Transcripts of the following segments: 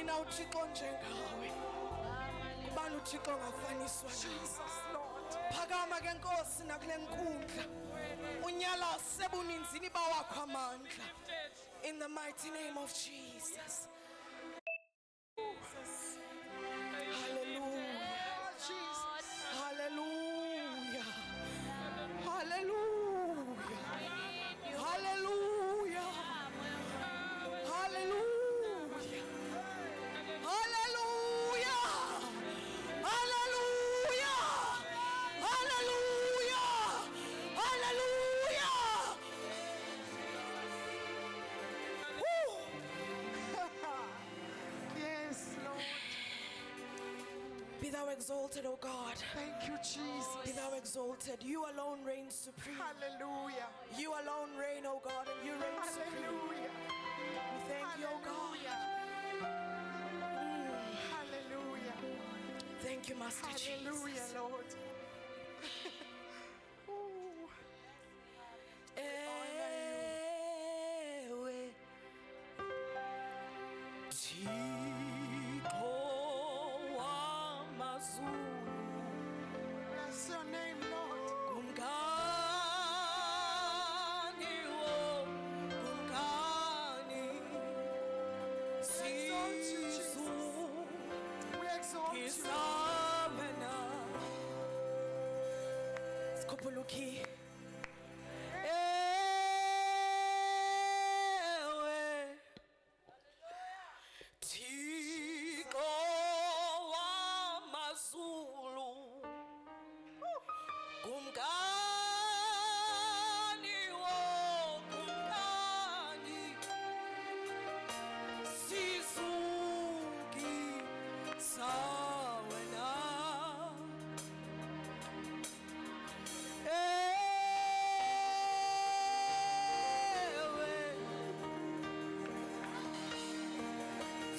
Ngubani na uThixo njengawe? Ngubani uThixo ongafaniswa nawe? Jesus, Lord. Phakama ke Nkosi nakule nkundla. Unyala sebuninzini bawakho amandla. In the mighty name of Jesus. Hallelujah. Jesus. Hallelujah. Hallelujah. Hallelujah. Hallelujah. Hallelujah. Hallelujah. Hallelujah. Hallelujah. Woo. Yes, Lord. Be thou exalted, O God. Thank you, Be Jesus. thou exalted. You alone reign supreme. Hallelujah. You alone reign, O God, and you reign supreme. Hallelujah. We thank you, O God. Hallelujah. Hallelujah. Thank you, Master Hallelujah, Jesus. Lord. Ooh. Ewe Thixo wamazulu, Bless your name, Lord. Kumkani wo kumkani, Exalt you, Jesus. We exalt you. Sizukisa wena. Sikhuphula. Ewe Thixo wamazulu, Kumkani wo kumkani, sizukisa wena. Ewe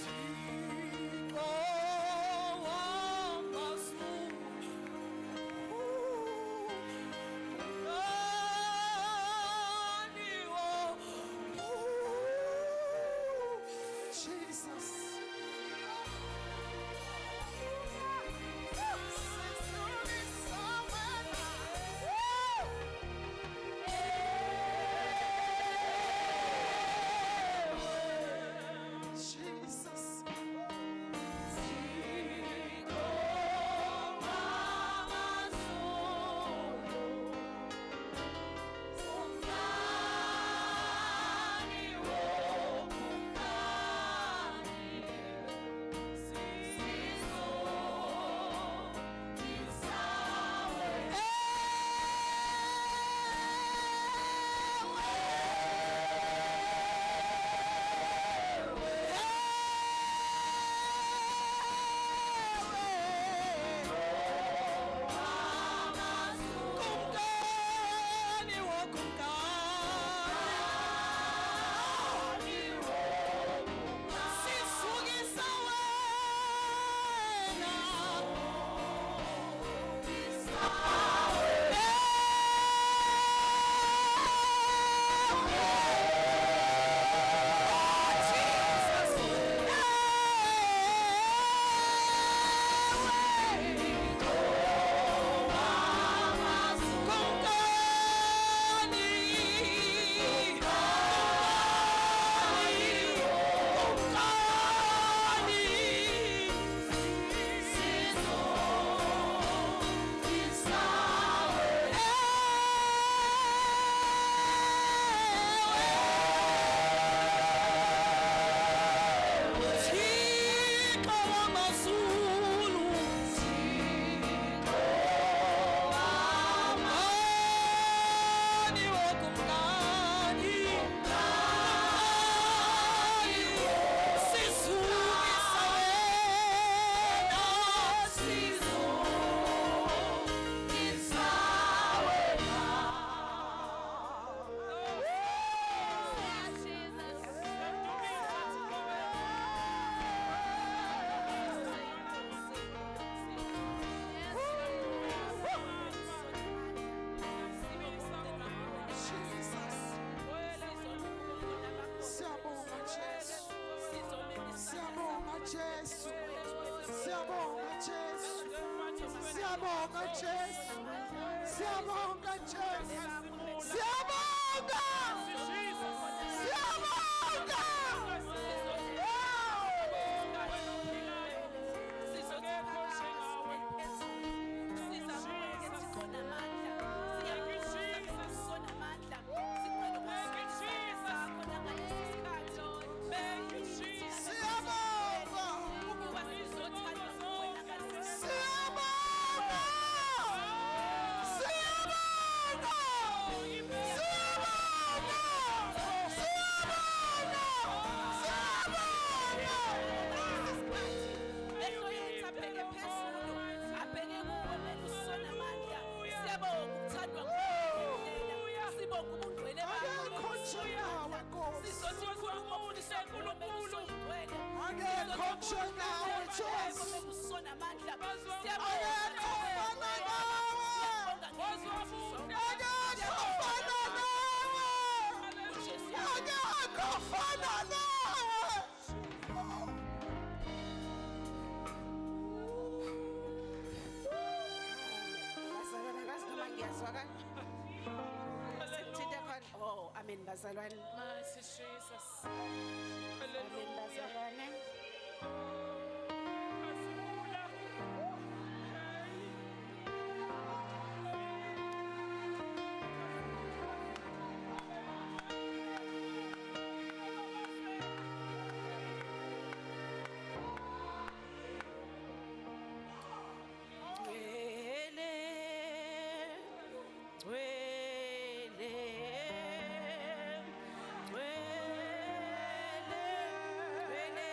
Thixo wamazulu, Kumkani wo. Jesus. Sizukisa wena. Jesus. Kumkani wo kumkani, sizukisa wena. Jesus. Kumkani, kumkani, Thixo wamazulu, Kumkani wo kumkani, sizukisa wena. Jesus. Siyabonga Jesu. Siyabonga Jesu. Siyabonga Jesu. Siyabonga. Siyabonga. Siyabonga. Siyabonga. Siyabonga. Siyabonga. Siyabonga. Siyabonga. Abheke phezulu, abheke kuwe melusonamandla. Siyabonga ukuthandwa nguwe, sibonga ubungcwele Akekho njengawe Nkosi. Sizothi khuluma ufundiswe kulo melusongcwele. Akekho njengawe Jesu. Melusonamandla. Akekho ofana nawe. Akekho ofana nawe. Akekho ofana nawe. Bazalwane, akazi noma ngiyazwakala. Sengithinte khona. Oh, amen bazalwane. Mighty Jesus. Amen Hallelujah. bazalwane. Azula. Ngcwele, ngcwele, ngcwele, ngcwele.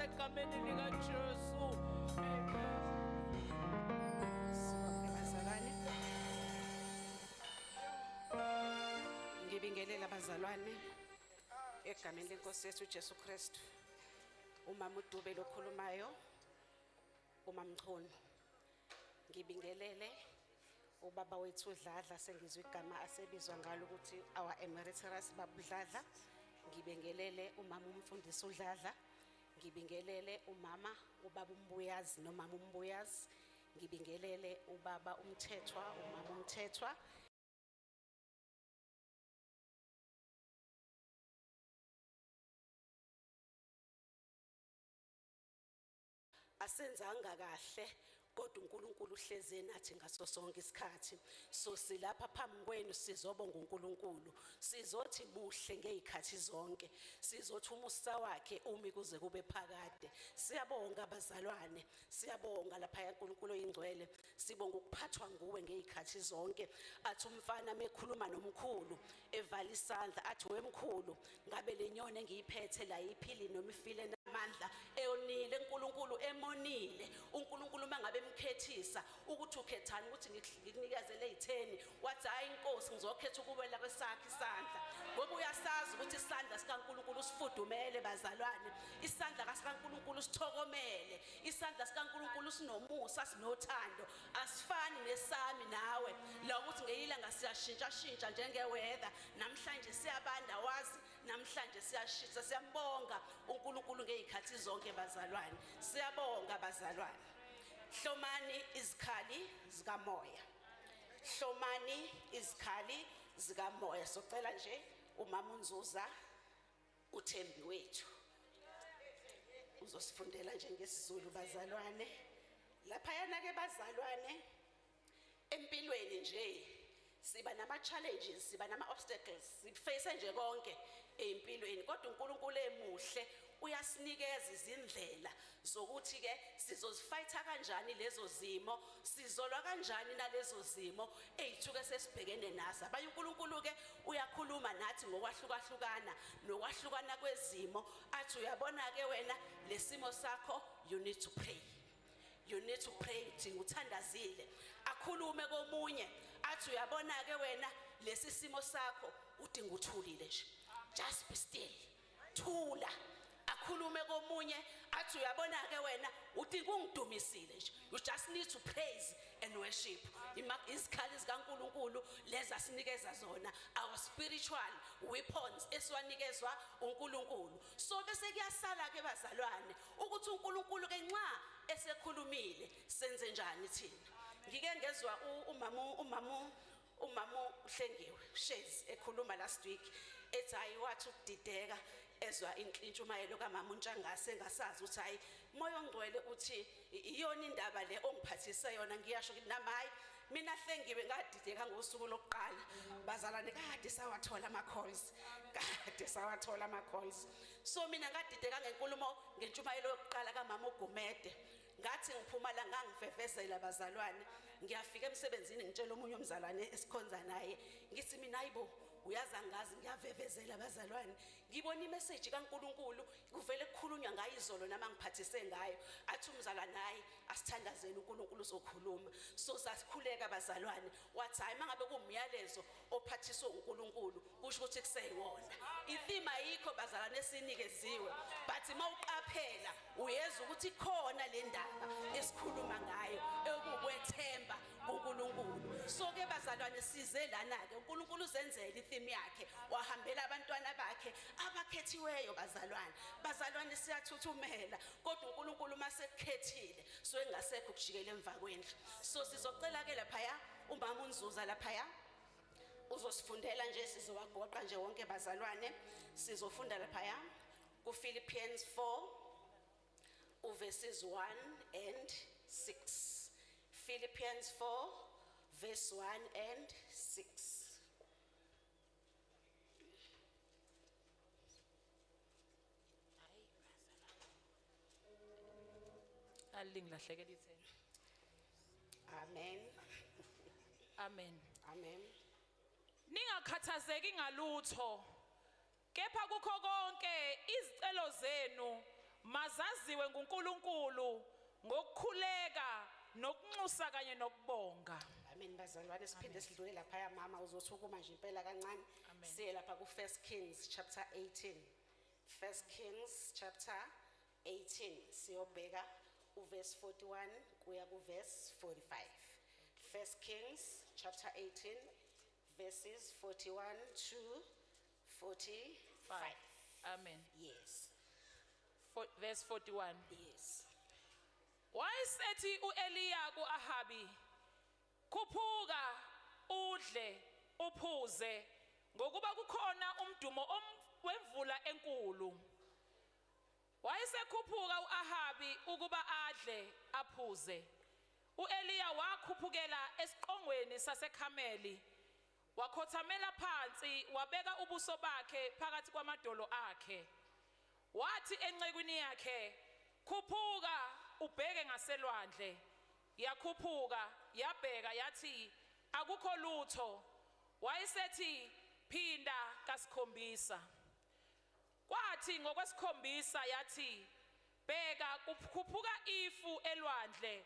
Egameni likaJesu. Amen. Sibonge bazalwane. Ngibingelela abazalwane egameni lenkosi yethu uJesu Kristu. Umama uDube lokhulumayo, uMamchunu. Ngibingelele ubaba wethu uDladla, sengizwe igama asebizwa ngalo ukuthi our emeritus baba uDladla. Ngibingelele umama umfundisi uDladla. Ngibingelele umama ubaba uMbuyazi nomama uMbuyazi. Ngibingelele ubaba uMthethwa, umama uMthethwa. Asenzanga kahle, kodwa uNkulunkulu uhleze nathi ngaso sonke isikhathi. So silapha phambi kwenu sizobonga uNkulunkulu, sizothi muhle ngezikhathi zonke, sizothi umusa wakhe umi kuze kube phakade. Siyabonga abazalwane, siyabonga lapha uNkulunkulu oyingcwele, sibonga ukuphathwa nguwe ngezikhathi zonke. Athi umfana mekhuluma nomkhulu evala isandla, athi wemkhulu, ngabe le nyoni engiyiphethe la iphili noma ifile? Amandla eyonile uNkulunkulu emonile. uNkulunkulu mangabe emkhethisa ukuthi ukhethani ukuthi ngikunikezele ezitheni, wathi hayi inkosi, ngizokhetha ukuwela kwesakhe isandla, ngoba uyasazi ukuthi isandla sikaNkulunkulu sifudumele bazalwane, isandla sikaNkulunkulu sithokomele, isandla sikaNkulunkulu sinomusa, sinothando, asifani nesami nawe la ukuthi ngeyilanga siyashintsha shintsha njenge-weather. Namhlanje siyabanda, wazi namhlanje siyashisa. Siyambonga uNkulunkulu ngezikhathi zonke bazalwane, siyabonga bazalwane. Hlomani izikhali zikamoya, hlomani izikhali zikamoya. Socela nje umama uNzuza uThembi wethu uzosifundela nje ngesiZulu bazalwane. Laphayana ke bazalwane, empilweni nje siba nama challenges, siba nama obstacles, siface nje konke empilweni, kodwa uNkulunkulu emuhle uyasinikeza izindlela zokuthi ke sizozifighta kanjani lezo zimo, sizolwa kanjani nalezo zimo ezithuke sesibhekene nazo. Abanye uNkulunkulu ke uyakhuluma nathi ngokwahlukahlukana nokwahlukana kwezimo, athi uyabona ke wena lesimo sakho, you need to pray, you need to pray, udinga uthandazile. Akhulume komunye athi uyabona ke wena lesi simo sakho, udinga uthulile nje, just be still, thula. Akhulume komunye athi uyabona ke wena, udinga ungidumisile nje, you just need to praise and worship. Izikhali zikaNkulunkulu lezi asinikeza zona, our spiritual weapons esiwanikezwa uNkulunkulu. So bese kuyasala ke bazalwane ukuthi uNkulunkulu ke nxa esekhulumile senze njani thina. Ngike ngezwa umama uHlengiwe Shezi ekhuluma last week, ethi hayi, wathi ukudideka ezwa intshumayelo kamama uNtshangase, engasazi ukuthi hayi, moya ongcwele uthi iyona indaba le ongiphathise yona. Ngiyasho ukuthi nami, hayi, mina Hlengiwe ngadideka ngosuku lokuqala bazalwane. Kade sawathola ama calls, kade sawathola ama calls. So mina ngadideka ngenkulumo, ngentshumayelo yokuqala kamama uGumede. Ngathi ngiphuma la ngangifefezela bazalwane, ngiyafika emsebenzini ngitshela omunye umzalwane esikhonza naye, ngithi mina hayibo, uyazi angazi, ngiyavevezela bazalwane, ngibona imessage kaNkuluNkulu kuvele kukhulunywa ngayo izolo nama ngiphathise ngayo. Athi umzalwane hayi, asithandazeni, uNkulunkulu uzokhuluma. So sasikhuleka bazalwane, wathi hayi, mangabe kuwumyalezo ophathiswe uNkulunkulu kusho ukuthi kuseyiwona. Itheme ayikho bazalwane esinikeziwe, but mawuqaphela uyezwa ukuthi khona le ndaba esikhuluma ngayo ekukwethemba kuNkulunkulu. So ke bazalwane, size lana ke uNkulunkulu uzenzele itheme yakhe, wahambela abantwana bakhe abakhethiweyo bazalwane. Bazalwane, siyathuthumela, kodwa uNkulunkulu masekukhethile so engasekho ukujikela emva kwendlu. So sizocela ke laphaya umama uNzuza laphaya uzosifundela nje, sizowagoqa nje wonke bazalwane. Sizofunda laphaya kuPhilippians 4 uverses 1 and 6, Philippians 4 verse 1 and 6. Alingilahlekela ithemba. Amen. Amen. Amen. Ningakhathazeki ngalutho, kepha kukho konke izicelo zenu Mazaziwe nguNkulunkulu ngokukhuleka nokunxusa kanye nokubonga. Amen bazalwane, siphinde sidlule lapha, mama uzothi ukuma nje impela kancane. Amen. Siye lapha ku 1 Kings chapter 18. 1 Kings chapter 18 siyobheka uverse 41 kuya kuverse 45. 1 Kings chapter 18 verses 41 to 45. Amen. Yes. Verse 41. Yes. Wayesethi uEliya kuAhabi, "Khuphuka udle uphuze, ngokuba kukhona umdumo wemvula enkulu." Wayesekhuphuka uAhabi ukuba adle aphuze. UEliya wakhuphukela esiqongweni saseKhameli, wakhothamela phansi, wabeka ubuso bakhe phakathi kwamadolo akhe. Wathi encekwini yakhe, "Khuphuka ubheke ngaselwandle." Yakhuphuka yabheka, yathi, "Akukho lutho." Wayesethi, "Phinda kasikhombisa." Kwathi ngokwesikhombisa yathi, "Bheka, kukhuphuka ifu elwandle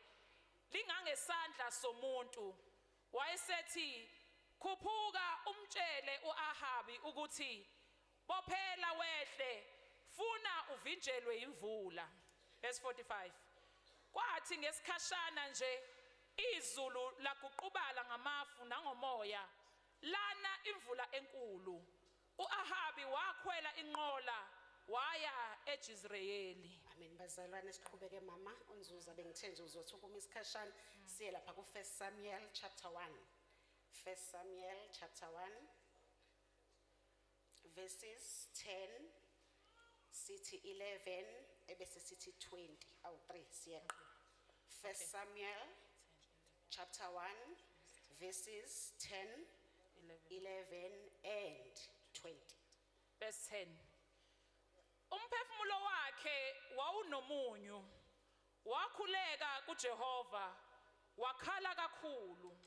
lingangesandla somuntu." Wayesethi, "Khuphuka umtshele uAhabi ukuthi bophela wehle, funa uvinjelwe imvula." Verse 45. Kwathi ngesikhashana nje izulu laguqubala ngamafu nangomoya, lana imvula enkulu. uAhabi wakhwela inqola waya eJezreeli. Amen bazalwane, siqhubeke mama uNzuza, bengithe nje uzothi ukuma isikhashana, siye lapha ku 1 Samuel chapter 1. 1 Samuel chapter 1 verses 10 sithi 11 ebese sithi 20 awu 3 siyeqa. 1 Samuel chapter 1 verses 10, 11 and 20. Verse 10. Umphefumulo wakhe wawunomunyu, wakhuleka kuJehova, wakhala kakhulu.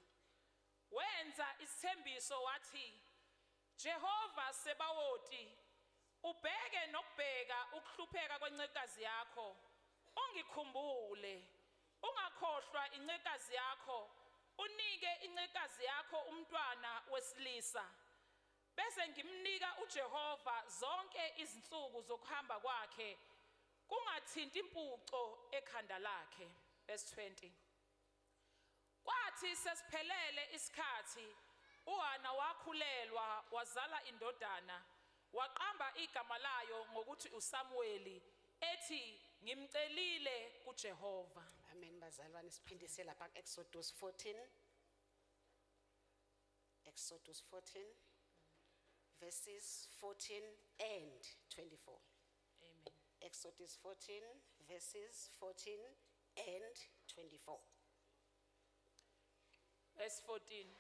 Wenza isithembiso wathi, "Jehova Sebawoti, ubheke nokubheka ukuhlupheka kwencekazi yakho, ungikhumbule, ungakhohlwa incekazi yakho, unike incekazi yakho umntwana wesilisa, bese ngimnika uJehova zonke izinsuku zokuhamba kwakhe, kungathinti impuco ekhanda lakhe." Verse 20. Kwathi sesiphelele isikhathi, uHana wakhulelwa, wazala indodana, waqamba igama layo ngokuthi uSamueli, ethi, "Ngimcelile kuJehova." Amen bazalwane, siphindise lapha ku Exodus 14. Exodus 14 verses 14 and 24. Amen. Exodus 14 verses 14 and 24. Verse 14.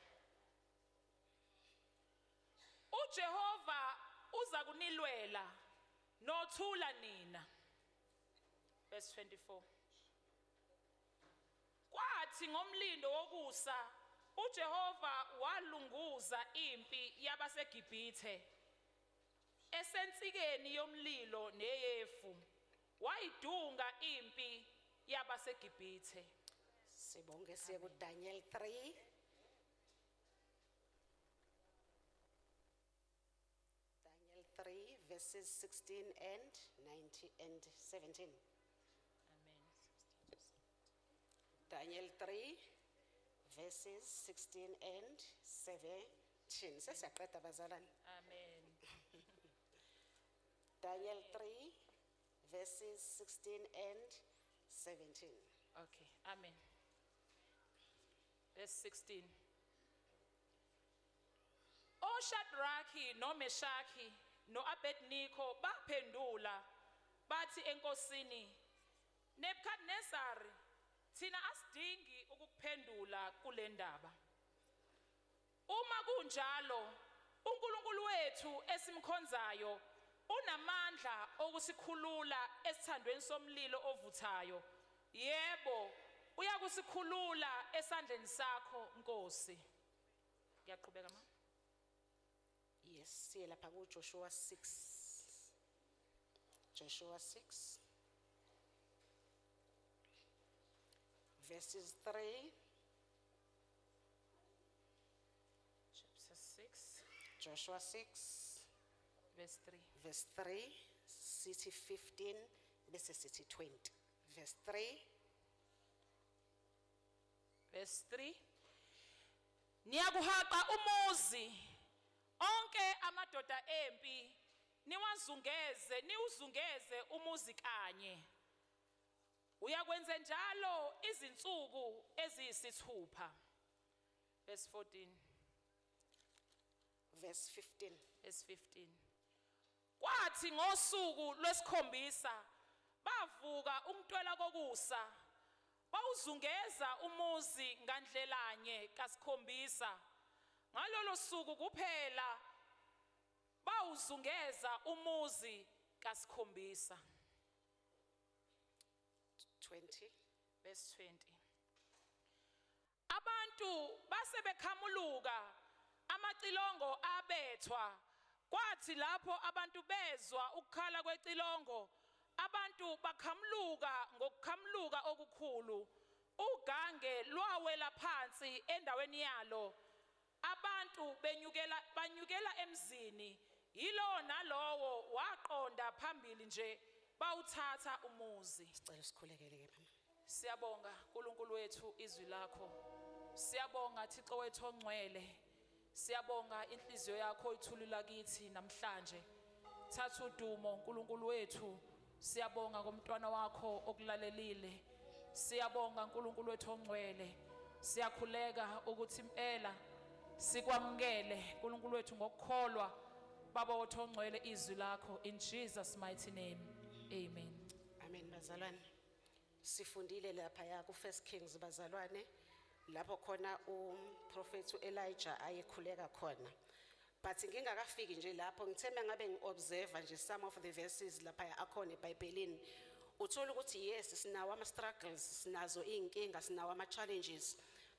uJehova uza kunilwela, nothula nina. Verse 24. Kwathi ngomlindo wokusa uJehova walunguza impi yabaseGibhithe esensikeni yomlilo neyefu, wayidunga impi yabaseGibhithe. Sibonge, siye ku Daniel 3. Daniel 3 verses 16 and 19 and 17. Amen. Daniel 3 verses 16 and 17. Sesiyaqeda bazalwane. Amen. Daniel 3 verses 16 and 17. Okay, amen. Verse 16. OShadraki noMeshaki noAbednego baphendula bathi enkosini Nebuchadnezzar, thina asidingi ukukuphendula kule ndaba. Uma kunjalo, uNkulunkulu wethu esimkhonzayo unamandla okusikhulula esithandweni somlilo ovuthayo. Yebo, uyakusikhulula esandleni sakho, Nkosi. Ngiyaqhubeka, ma. Yes, siye lapha ku Joshua 6. Joshua 6. Verses 3. Chapter 6 Joshua 6 verse 3. Verse 3, sithi 15 bese sithi 20. Verse 3. Verse 3. Niyakuhaqa umuzi onke amadoda empi niwazungeze niwuzungeze umuzi kanye. Uyakwenze njalo izinsuku eziyisithupha. Verse 14. Verse 15. Verse 15. Kwathi ngosuku lwesikhombisa bavuka ukuntwela kokusa bawuzungeza umuzi ngandlelanye kasikhombisa. Ngalolo suku kuphela bawuzungeza umuzi kasikhombisa. 20. Verse 20. Abantu base bekhamuluka amacilongo abethwa kwathi lapho abantu bezwa ukukhala kwecilongo abantu bakhamuluka ngokukhamuluka okukhulu ugange lwawela phansi endaweni yalo abantu benyukela banyukela emzini yilowo nalowo waqonda phambili nje bawuthatha umuzi. Sicela sikhulekele ke, mama. Siyabonga uNkulunkulu wethu izwi lakho. Siyabonga Thixo wethu ongcwele. Siyabonga inhliziyo yakho oyithulula kithi namhlanje. Thatha udumo uNkulunkulu wethu. Siyabonga komntwana wakho okulalelile. Siyabonga uNkulunkulu wethu ongcwele. Siyakhuleka ukuthi impela sikwamukele uNkulunkulu wethu ngokukholwa Baba wethu ongcwele izwi lakho in Jesus mighty name. Amen. Amen, bazalwane. Sifundile lapha ya ku First Kings, bazalwane, lapho khona umprofeti uElijah ayekhuleka khona. But ngingakafiki nje lapho, ngithe mangabe ngiobserve nje some of the verses lapha akhona eBhayibhelini, uthola ukuthi yes, sinawo ama struggles, sinazo inkinga, sinawo ama challenges,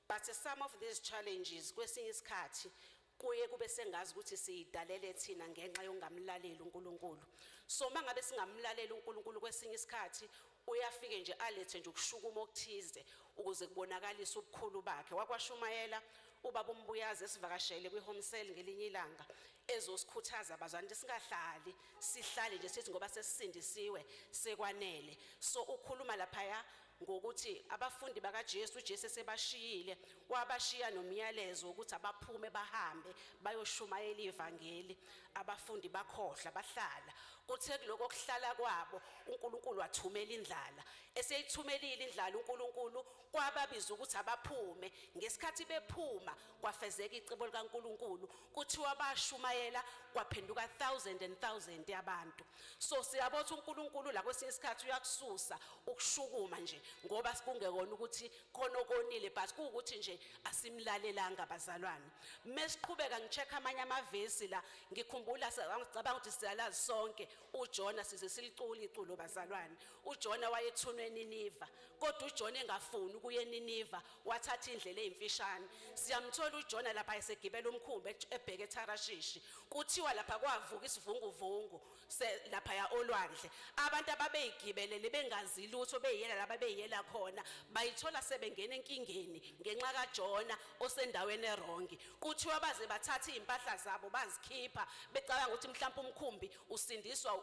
but some of these challenges kwesinye isikhathi kuye kube sengazi ukuthi siyidalele thina ngenxa yokungamlaleli uNkulunkulu. So mangabe singamlaleli uNkulunkulu, kwesinye isikhathi uyafike nje alethe nje ukushukuma okuthize ukuze kubonakalise ubukhulu bakhe. Wakwashumayela ubaba uMbuyazi esivakashele kwi-home cell ngelinye ilanga ezosikhuthaza abazali ukuthi singahlali sihlale nje sithi ngoba sesisindisiwe sekwanele. So ukhuluma laphaya ngokuthi abafundi bakaJesu, uJesu esebashiyile, wabashiya nomyalezo ukuthi abaphume bahambe bayoshumayela ivangeli. Abafundi bakhohlwa, bahlala. Kuthe kuloko kuhlala kwabo uNkulunkulu wathumela indlala. Eseyithumelile indlala uNkulunkulu, kwababiza ukuthi abaphume. Ngesikhathi bephuma kwafezeka icebo likaNkulunkulu. Kuthiwa bashumayela, kwaphenduka thousand and thousand yabantu. So siyabona ukuthi uNkulunkulu la kwesinye isikhathi uyakususa ukushukuma nje ngoba kungekona ukuthi khona okonile, but kuwukuthi nje asimlalelanga, abazalwane. Mesiqhubeka ngicheck amanye amavesi la, ngikhumbula, ngicabanga ukuthi siyalazi sonke uJona, size silicula iculo, bazalwane. UJona wayethunwe eNiniva, kodwa uJona engafuni ukuya eNiniva, wathatha indlela eyimfishane. Siyamthola uJona lapha esegibela umkhumbi ebheke eTharashishi. Kuthiwa lapha kwavuka isivunguvungu lapha ya olwandle. Abantu ababeyigibelele bengazi lutho, beyiyela laba beyiyela khona, bayithola sebengena enkingeni ngenxa kaJona osendaweni e-wrong. Kuthiwa baze bathatha izimpahla zabo bazikhipha, becabanga ukuthi mhlawumbe umkhumbi usindiswa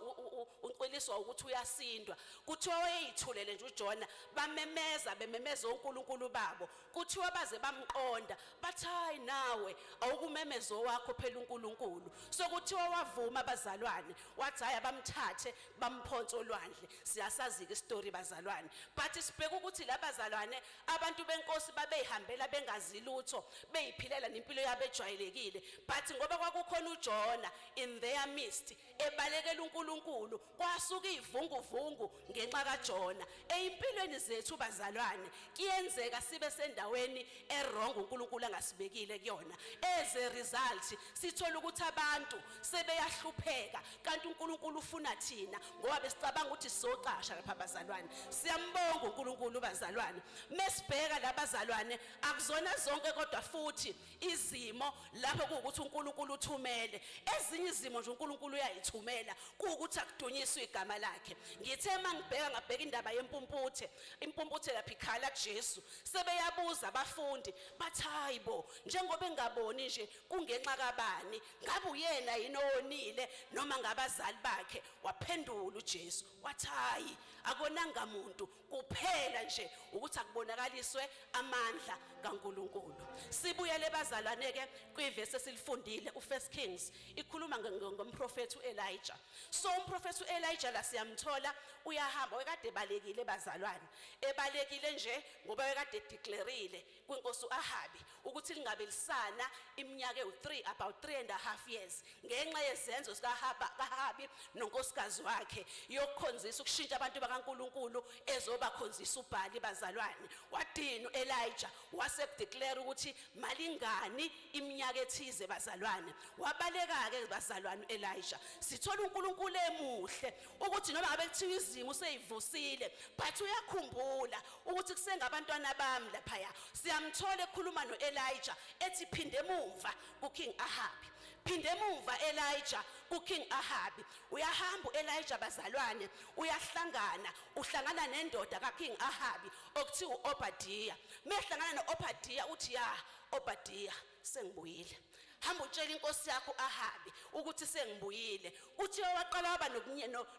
uncwiliswa ukuthi uyasindwa. Kuthiwa wayeyithulele nje uJona, bamemeza bememeza onkulunkulu babo. Kuthiwa baze bamqonda, bathi, "Hayi, nawe awukumemezo wakho phela uNkulunkulu." So kuthiwa wavuma, abazalwane, wathi hayi, abamthathe bamphonse olwandle. Siyasazi ke istory, bazalwane, but sibheka ukuthi labazalwane, abantu benkosi, babeyihambela bengazi lutho, beyiphilela nempilo yabo ejwayelekile, but ngoba kwakukhona uJona in their midst ebalekela uNkulunkulu, kwasuka ivunguvungu ngenxa kaJona. Eyimpilweni zethu, bazalwane, kuyenzeka sibe sendaweni e-wrong uNkulunkulu angasibekile kuyona. As a result sithola ukuthi abantu sebeyahlupheka, kanti uNkulunkulu ufuna thina ngoba besicabanga ukuthi sizocasha lapha, bazalwane. Siyambonga uNkulunkulu, bazalwane. Mesibheka labazalwane, akuzona zonke kodwa futhi izimo lapho kuwukuthi uNkulunkulu uthumele. Ezinye izimo nje uNkulunkulu uyayithumela. Kuwukuthi akudunyiswe igama lakhe. Ngithe mangibheka ngabheka indaba yempumputhe, impumputhe lapha ikhala kuJesu. Sebeyabuza abafundi bathi hayibo, njengoba engaboni nje kungenxa kabani? Ngabe uyena yini owonile noma ngabazali bakhe? Waphendula uJesu wathi hayi, akonanga muntu, kuphela nje ukuthi akubonakaliswe amandla kaNkuluNkulu. Sibuyele bazalwane ke kwivesi esilifundile uFirst Kings, ikhuluma ngomprofethi uElijah. So umprofethi uElijah la siyamthola uyahamba, wekade ebalekile bazalwane, ebalekile nje ngoba wekade declareile kwinkosi uAhabi ukuthi lingabe lisana iminyaka ewu3, about 3.5 years, ngenxa yezenzo zikaHaba kaAhabi nonkosikazi wakhe yokukhonzisa ukushintsha abantu bakaNkuluNkulu ezobakhonzisa uBhali bazalwane. Wadina uElijah wasekudeclare ukuthi malingani iminyaka ethize bazalwane. Wabaleka ke bazalwane uElijah. Sithola uNkulunkulu emuhle ukuthi noma ngabe kuthiwa izimo useyivusile, but uyakhumbula ukuthi kusengabantwana bami laphaya. Siyamthola ekhuluma noElijah ethi phinde emumva kuKing Ahabi, phinde emumva Elijah kuKing Ahabi. Uyahamba uElijah bazalwane, uyahlangana, uhlangana nendoda kaKing Ahabi okuthiwa uObadiah. Mehlangana noObadiah uthi ya Obadiah, sengibuyile, hamba utshela inkosi yakho uAhabi ukuthi sengibuyile. Uthi waqala waba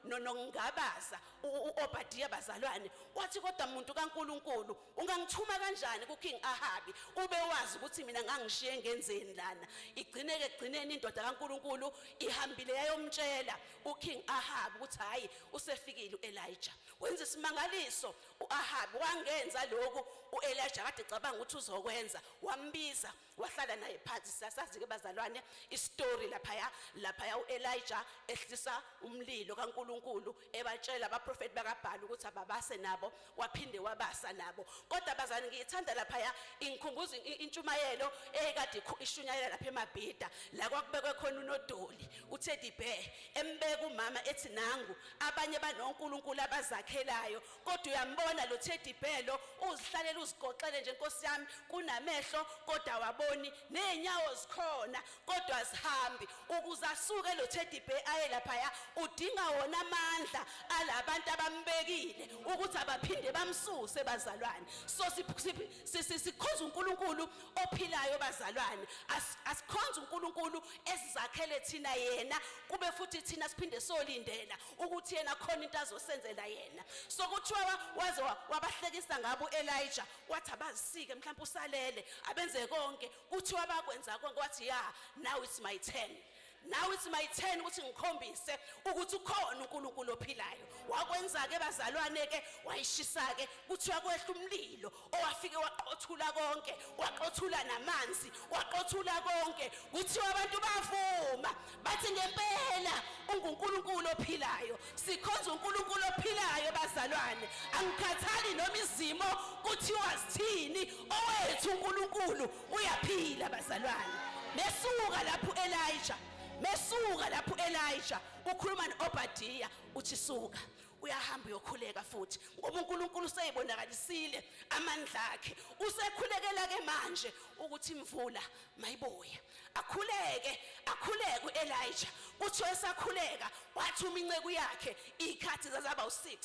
nokungabaza uObadiah bazalwane, wathi kodwa muntu kaNkuluNkulu ungangithuma kanjani kuKing Ahabi ube wazi ukuthi mina ngangishiye ngenzeni lana? Igcineke egcineni indoda kaNkuluNkulu ihambile yayomtshela uKing Ahabi ukuthi hayi, usefikile uElijah, wenza isimangaliso. uAhabi wangenza lokhu uElijah kade ecabanga ukuthi uzokwenza, wambiza wahlala naye phansi. Siyasazi ke bazalwane istory laphaya, laphaya uElijah ehlisa umlilo kaNkuluNkulu ebatshela abaprofeti bakaBhali ukuthi ababase nabo, waphinde wabasa nabo. Kodwa bazalwane, ngiyithanda laphaya, ingikhumbuza intshumayelo eyikade ishunyayela lapha eMabhida, la kwakubekwe khona unodoli uTeddy bear, embeka umama ethi nangu, abanye banonkulunkulu abazakhelayo, kodwa uyambona lo teddy bear lo uzihlalela uzigoxele nje, Nkosi yami, kunamehlo kodwa waboni, nezinyawo zikhona kodwa azihambi. Ukuze asuke lo teddy bear aye laphaya udinga wona amandla alabantu abambekile ukuthi abaphinde bamsuse bazalwane. So sikhonza uNkulunkulu ophilayo bazalwane, asikhonza uNkulunkulu esizakhele thina yena, kube futhi thina siphinde solindela ukuthi yena khona into azosenzela yena. So kuthiwa waze wabahlekisa ngabo uElijah, wathi abazisike, mhlawumbe usalele, abenze konke. Kuthiwa bakwenza konke, wathi ya, now it's my turn, now it's my turn ukuthi ngikhombise ukuthi ukhona uNkulunkulu ophilayo. Wakwenza ke bazalwane ke, wayishisa ke, kuthiwa kwehla umlilo owafike waqothula konke, waqothula namanzi, waqothula konke. Kuthiwa abantu bavuma bathi ngempela unguNkulunkulu ophilayo. Sikhonza uNkulunkulu ophilayo bazalwane, angikhathali noma izimo kuthiwa sithini, owethu uNkulunkulu uyaphila bazalwane. Mesuka lapho Elijah, mesuka lapho Elijah ukhuluma noObadiah uthi suka, uyahamba uyokhuleka futhi ngoba uNkulunkulu useyibonakalisile amandla akhe. Usekhulekela ke manje ukuthi imvula mayibuye. Akhuleke, akhuleke uElijah, kuthiwa esakhuleka wathuma inceku yakhe, izikhathi zazaba u6,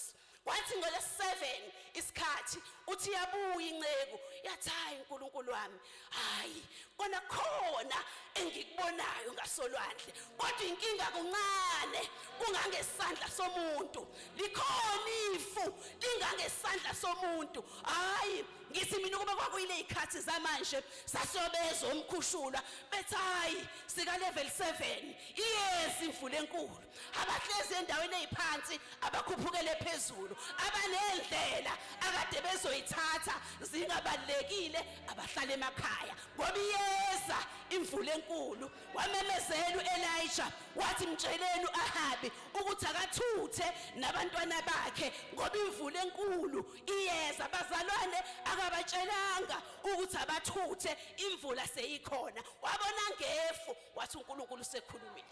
wathi ngole-7 isikhathi uthi yabuya inceku yathi hayi uNkulunkulu wami, hayi kona khona engikubonayo ngasolwandle, kodwa inkinga kuncane kungangesandla somuntu, likhona ifu lingangesandla somuntu. Hayi ngithi mina ukuba kwakuyile ikhathi zamanje sasiyobezwa umkhushulwa bethi hayi sika level 7 iyezi imvula enkulu, abahlezi endaweni eziphansi abakhuphukele phezulu, abanendlela akade bezoyithatha zingabalekile abahlala emakhaya ngoba iyeza imvula enkulu. Wamemezela uElijah wathi mtsheleni uAhabi ukuthi akathuthe nabantwana bakhe ngoba imvula enkulu iyeza bazalwane. Akabatshelanga ukuthi abathuthe imvula seyikhona, wabona ngefu wathi uNkulunkulu usekhulumile,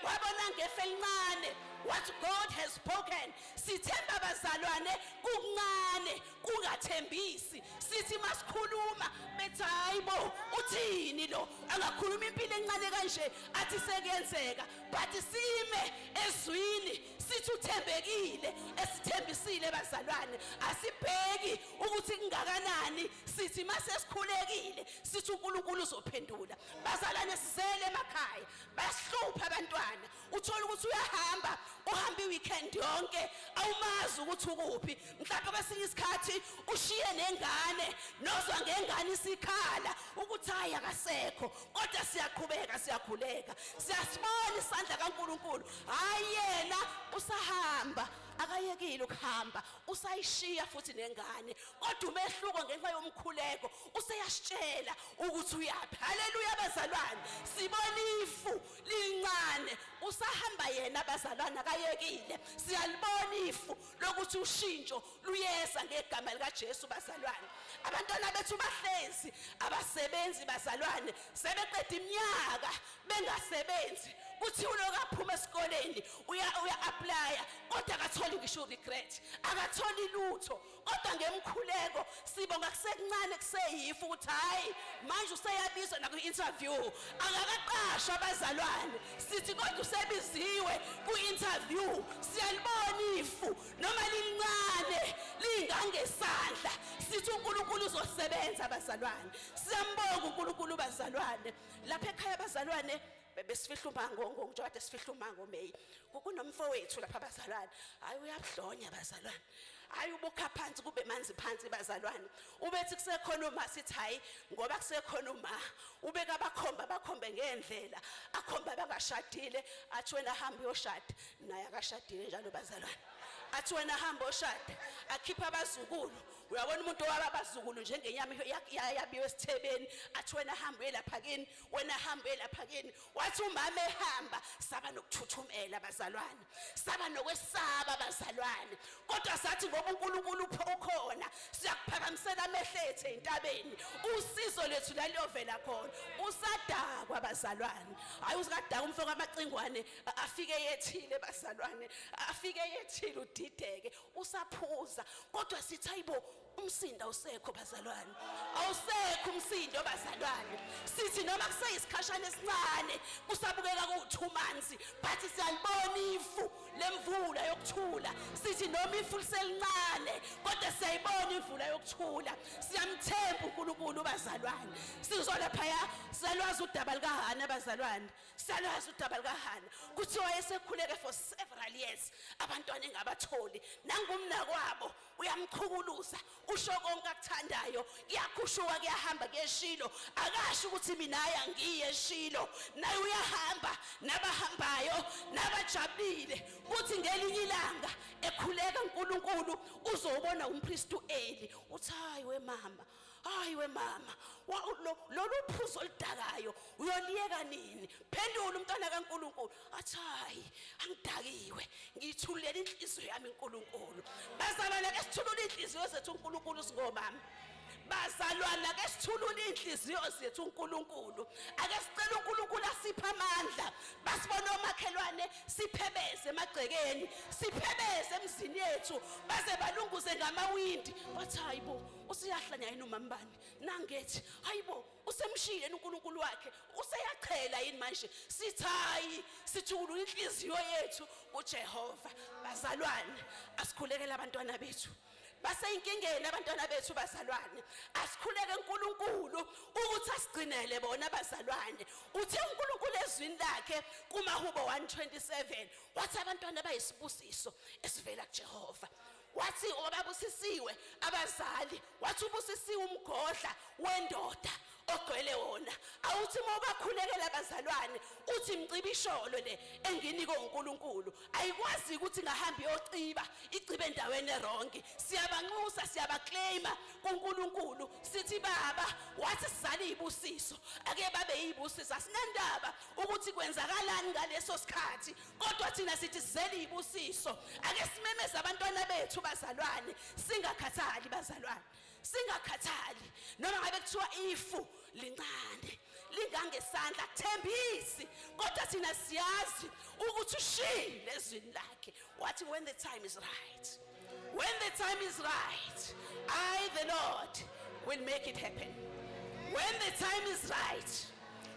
wabona ngefu elincane wathi God has spoken. Sithemba bazalwane kukuncane kungathembisi, sithi masikhuluma bethi hayibo. Uthini lo angakhuluma impilo encane kanje athi sekuyenzeka, but sime ezwini sithi uthembekile esithembisile bazalwane. Asibheki ukuthi kungakanani, sithi mase sikhulekile sithi uNkulunkulu uzophendula. Bazalwane, sizele emakhaya, basihlupha abantwana. Uthola ukuthi uyahamba, uhamba iweekend yonke, awumazi ukuthi ukuphi. Mhlawumbe kwesinye isikhathi ushiye nengane, nozwa ngengane isikhala ukuthi hayi akasekho, kodwa siyaqhubeka siyakhuleka, siyasibona isandla kaNkulunkulu. Hayi, yena usahamba, akayekile ukuhamba, usayishiya futhi nengane, kodwa umehluko ngenxa yomkhuleko useyasitshela ukuthi uyaphi. Haleluya bazalwane, sibona ifu lincane, usahamba yena bazalwane, akayekile. Siyalibona ifu lokuthi ushintsho luyeza ngegama likaJesu bazalwane. Abantwana bethu bahlezi abasebenzi bazalwane, sebeqeda iminyaka bengasebenzi. Kuthiwa lokaphuma esikoleni uya apply, kodwa akatholi ngisho regret, akatholi lutho. Kodwa ngemkhuleko sibonga kusekuncane, kuseyifu ukuthi hayi manje useyabizwa nakwi-interview, akakaqashwa abazalwane, sithi kodwa usebiziwe ku-interview. Siyalibona ifu noma lincane lingangesandla, sithi uNkulunkulu uzosebenza bazalwane. Siyambonga uNkulunkulu bazalwane. Lapha ekhaya bazalwane besifihla umango, njengoba kade sifihla umango May, kunomfowethu lapha bazalwane, hayi uyabudlonya bazalwane, hayi ubukha phansi kube manzi phansi bazalwane. Ubethi kusekhona uma, sithi hayi ngoba kusekhona uma, ubeka abakhomba, abakhombe ngendlela, akhomba abangashadile, athi wena hamba uyoshada, naye akashadile njalo bazalwane. Athi wena hamba oshada, akhipha abazukulu. Uyabona umuntu owaba abazukulu njengenyama yabiwe esithebeni, athi wena hamba uye lapha kini, wena hamba uye lapha kini. Wathi umama ehamba, saba nokuthuthumela bazalwane, saba nokwesaba bazalwane, kodwa sathi ngoba uNkulunkulu ukhona, siyakuphakamisela amehlo ethu entabeni, usizo lethu laliyovela khona. Usadakwa bazalwane, hayi usikadaka umfoko amacingwane, afike yethile bazalwane, afike yethile, udideke, usaphuza, kodwa sithi hayibo, umsindo awusekho bazalwane, awusekho umsindo bazalwane. Sithi noma kuseyisikhashana esincane kusabukeka ku-2 months, but siyalibona ifu lemvula yokuthula. Sithi noma ifu liselincane, kodwa siyayibona imvula yokuthula. Siyamthemba uNkulunkulu bazalwane. Sizwa laphaya, siyalwazi udaba likaHana bazalwane, siyalwazi udaba likaHana. Kuthiwa wayesekhuleke for several years, abantwana engabatholi. Nangumnakwabo uyamchukuluza, usho konke akuthandayo, kuyakhushuka, kuyahamba kuyeshilo, akasho ukuthi mina aya ngiye eshilo, naye uyahamba nabahambayo nabajabulile. Kuthi ngelinye ilanga ekhuleka uNkulunkulu, uzobona umpriest uEli, uthi hayi we mama, hayi we mama, lolu phuzo oludakayo uyoliyeka nini? Phendula umntwana kaNkulunkulu. Athi hayi, angidakiwe, ngiyithulela inhliziyo yami uNkulunkulu. Bazalwane, ke sithulule inhliziyo zethu uNkulunkulu singomama. Bazalwana, ke sithulule inhliziyo zethu uNkulunkulu. Ake sicela uNkulunkulu asiphe amandla. Basibone omakhelwane siphebeze emagcekeni, siphebeze emzini yethu, baze balunguze ngamawindi, bathi hayibo, usuyahlanya yini umambani nangethi? Hayibo, usemshiyile uNkulunkulu wakhe, useyachela yini manje? Sithi hayi, sithulula inhliziyo yethu kuJehova bazalwane. Asikhulekele abantwana bethu, baseyinkingeni abantwana bethu bazalwane. Asikhuleke uNkulunkulu ukuthi asigcinele bona bazalwane. Uthe uNkulunkulu ezwini lakhe kumahubo 127, wathi abantwana bayisibusiso esivela kuJehova. Wathi obabusisiwe abazali, wathi ubusisiwe umgodla wendoda ogcwele wona. Awuthi uma ubakhulekela abazalwane, uthi imcibisholo le enginikwe uNkulunkulu ayikwazi ukuthi ngahamba iyociba, icibe endaweni e-wrong. Siyabanxusa, siyabaclaima kuNkulunkulu, sithi baba wathi sizale izibusiso, ake babe yizibusiso. Asinandaba ukuthi kwenzakalani ngaleso sikhathi, kodwa thina sithi sizele izibusiso. Ake simemeze abantwana bethu bazalwane, singakhathali bazalwane, singakhathali noma ngabe kuthiwa ifu lincane lingangesandla, kuthembisi, kodwa thina siyazi ukuthi ushilo ezwini lakhe, wathi when the time is right, when the time is right, I the Lord will make it happen. When the time is is right,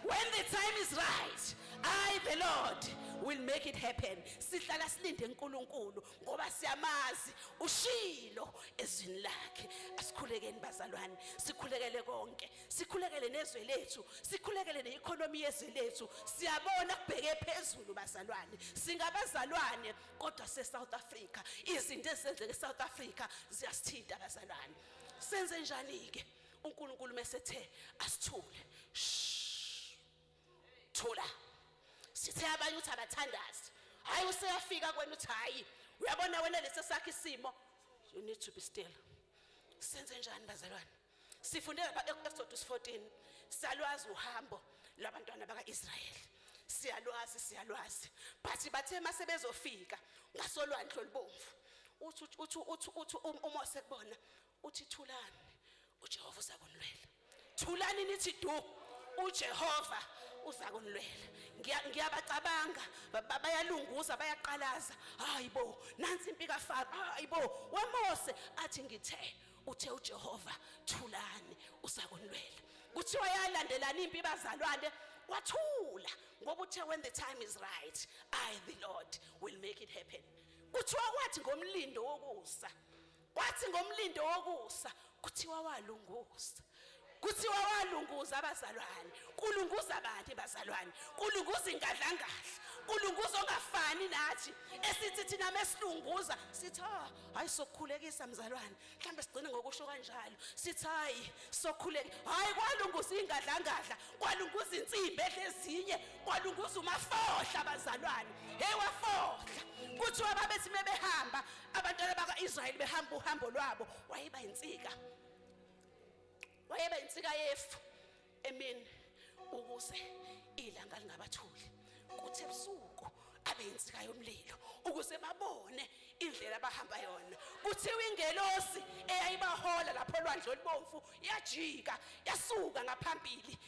when the time is right, I the Lord will make it happen. Sihlala silinde uNkulunkulu ngoba siyamazi ushilo ezwini lakhe. Asikhulekeni bazalwane, sikhulekele konke, sikhulekele nezwe lethu, sikhulekele ne-economy yezwe lethu. Siyabona kubheke phezulu bazalwane, singabazalwane kodwa se-South Africa, izinto ezenzeka e-South Africa ziyasithinta bazalwane. Senze njani-ke uNkulunkulu mesethe asithule? Shh, thula. Sithe abanye uthi abathandazi, hayi useyafika kwena uthi hayi uyabona wena lesi sakhe isimo, you need to be still. Senze njani bazalwane? Sifunde lapha Exodus 14, siyalwazi uhambo lwabantwana baka-Israyeli, siyalwazi siyalwazi, but bathe mase bezofika ngasolwandle olubomvu, uthi uthi uthi uthi uMose kubona uthi thulani, uJehova uzakunilwela. Thulani nithi du, uJehova uzakunilwela. Ngiyabacabanga bayalunguza bayaqalaza, hayibo nansi impi kaFaro, hayibo weMose athi ngithe uthe uJehova thulani uzakunilwela. Kuthiwa yalandelana impi bazalwane, kwathula ngoba uthe when the time is right I the Lord will make it happen. Kuthiwa kwathi ngomlindo wokusa, kwathi ngomlindo wokusa kuthiwa walunguza, kuthiwa walunguza abazalwane. Kulunguza abantu bazalwane, kulunguza ingadlangadla, kulunguza ongafani nathi esithi thina mesilunguza sithi ah hayi sokukhulekisa mzalwane, mhlambe sigcine ngokusho kanjalo sithi hayi sokhuleka. Hayi kwalunguza ingadlangadla, kwalunguza insimbi edlezinye, kwalunguza umafohla abazalwane. Hey wafohla. Kuthiwa babethi mebehamba abantwana bakaIsrayeli behamba uhambo lwabo, wayeba insika, wayeba insika yefu emini ukuze ilanga lingabathuli, kuthi ebusuku abe insika yomlilo ukuze babone indlela abahamba yona. Kuthiwa ingelosi eyayibahola lapho olwandle olubomvu yajika yasuka ngaphambili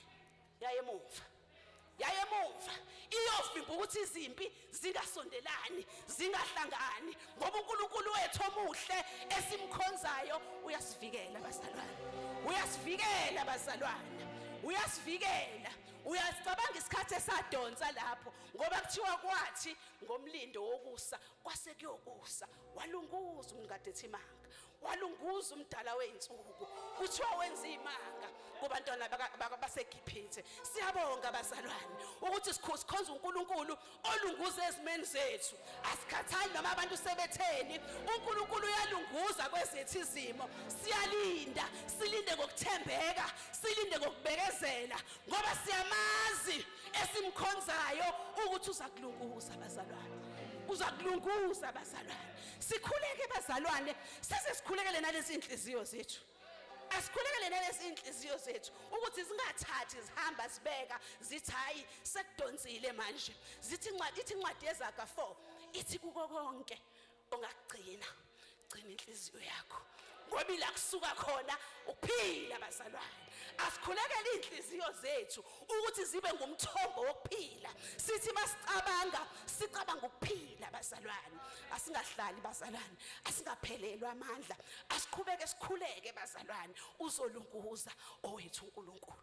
yayemuva, yayemuva iyovimba ukuthi izimpi zingasondelani zingahlangani, ngoba uNkulunkulu wethu omuhle esimkhonzayo uyasivikela bazalwane, uyasivikela bazalwane, uyasivikela. Uyasicabanga isikhathi esadonsa lapho, ngoba kuthiwa kwathi ngomlindo wokusa kwase kuyokusa, walunguza umngadethi imanga, walunguza umdala wey'nsuku, kuthiwa wenza imanga kubantwana baseGibhithe. Siyabonga bazalwane ukuthi sikhonza uNkulunkulu olunguza ezimeni zethu. Asikhathali noma abantu sebetheni, uNkulunkulu uyalunguza kwezethu izimo. Siyalinda, silinde ngokuthembeka, silinde ngokubekezela, ngoba siyamazi esimkhonzayo ukuthi uzakulunguza bazalwane, uzakulunguza bazalwane. Sikhuleke bazalwane, size sikhulekele nalezi inhliziyo zethu. Asikhulekele nalezi inhliziyo zethu ukuthi zingathathi zihamba zibeka zithi hayi sekudonsile manje. Zithi incwadi, ithi incwadi yeZaga 4 ithi kuko konke ongakugcina gcina inhliziyo yakho, ngoba ila kusuka khona ukuphila bazalwane. Asikhulekele inhliziyo zethu ukuthi zibe ngumthombo wokuphila. Sithi masicabanga sicabanga ukuphila bazalwane. Asingahlali bazalwane, asingaphelelwa amandla, asiqhubeke sikhuleke bazalwane. Uzolunguza owethu uNkulunkulu,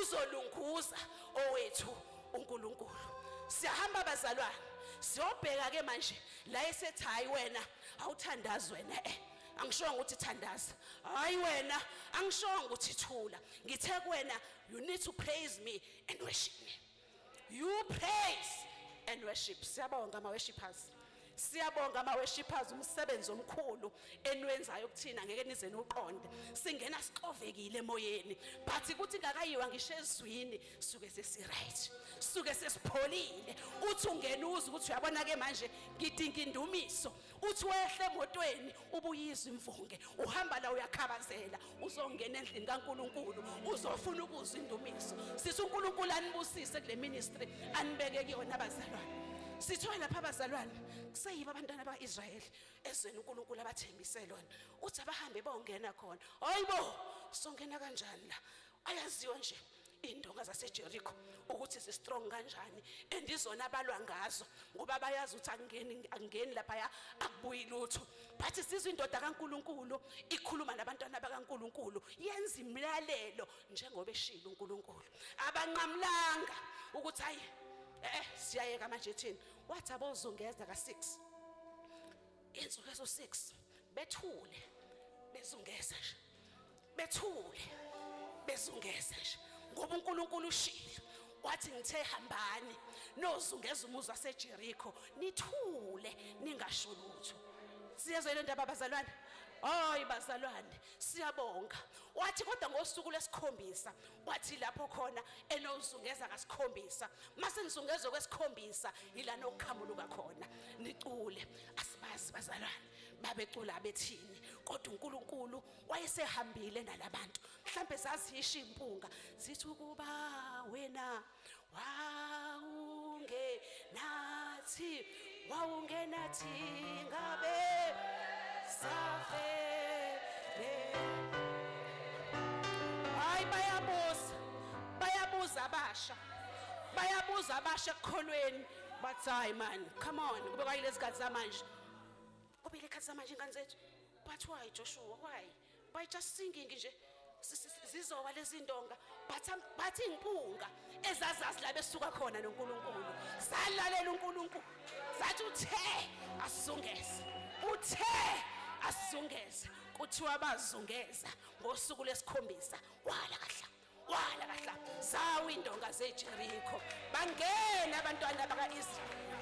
uzolunguza owethu uNkulunkulu. Siyahamba bazalwane, siyobheka ke manje la esethi hayi wena awuthandazi wena, angishongo ukuthi thandaza, hayi wena angishongo ukuthi thula, ngithe kuwena you need to praise me and worship me. You praise and worship. Siyabonga ama worshipers, siyabonga ama worshipers, umsebenzi omkhulu eniwenzayo kuthina ngeke nize niuqonde. Singena sixovekile emoyeni, but kuthi ngakayiwa ngisho ezwini suke sesi right, suke sesipholile. Uthi ungena uze ukuthi uyabona ke manje ngidinga indumiso, uthi wehle emotweni ubuyizwa imvunge, uhamba la uyakhabazela, uzongena endlini kaNkuluNkulu uzofuna ukuzwa indumiso. Sithi uNkulunkulu anibusise kule ministry anibeke kuyona abazalwane. Sithiwa lapha abazalwane kuseyibo abantwana baIsrayeli ezweni uNkulunkulu abathembise lona, uthi abahambe bongena khona. Hayibo, songena kanjani la? Ayaziwa nje Indonga zaseJericho ukuthi zi-strong kanjani and izona abalwa ngazo ngoba bayazi ukuthi akungeni akungeni laphaya akubuyi lutho. But sizwe indoda kaNkuluNkulu ikhuluma nabantwana bakaNkuluNkulu yenza imlalelo njengoba eshilo uNkulunkulu. Abanqamulanga ukuthi hayi siyayeka manje thina. Wathi abozungeza ka6 insuku ezo6 bethule bezungeza nje bethule bezungeza nje ngoba uNkulunkulu ushilo wathi ngithe hambani nozungeza umuzi waseJericho nithule ningasho lutho. Siyezwa le ndaba bazalwane? Hayi bazalwane, siyabonga. Wathi kodwa ngosuku lwesikhombisa, wathi lapho khona enozungeza kasikhombisa, mase nizungezwe kwesikhombisa ila nokukhamuluka khona nicule. Asibazi bazalwane babecula bethini, kodwa uNkulunkulu wayesehambile nalabantu. Mhlambe zazisho impunga zithi ukuba wena wawungenathi wawungenathi ngabe safele. Hayi bayabuza, bayabuza abasha, bayabuza abasha ekukholweni, bathi hayi man, come on, kube kwayilezi kathi zamanje, kube ile khathi zamanje ingane zethu. But why Joshua, why? By just singing nje zizowa lezi ndonga. But impunga ezazazi la besuka khona noNkulunkulu zalalela uNkulunkulu zathi uthe asizungeze, uthe asizungeze. Kuthiwa bazungeza ngosuku lesikhombisa, wala kahla wala kahla zawo indonga zeJericho, bangena abantwana bakaIsrayeli.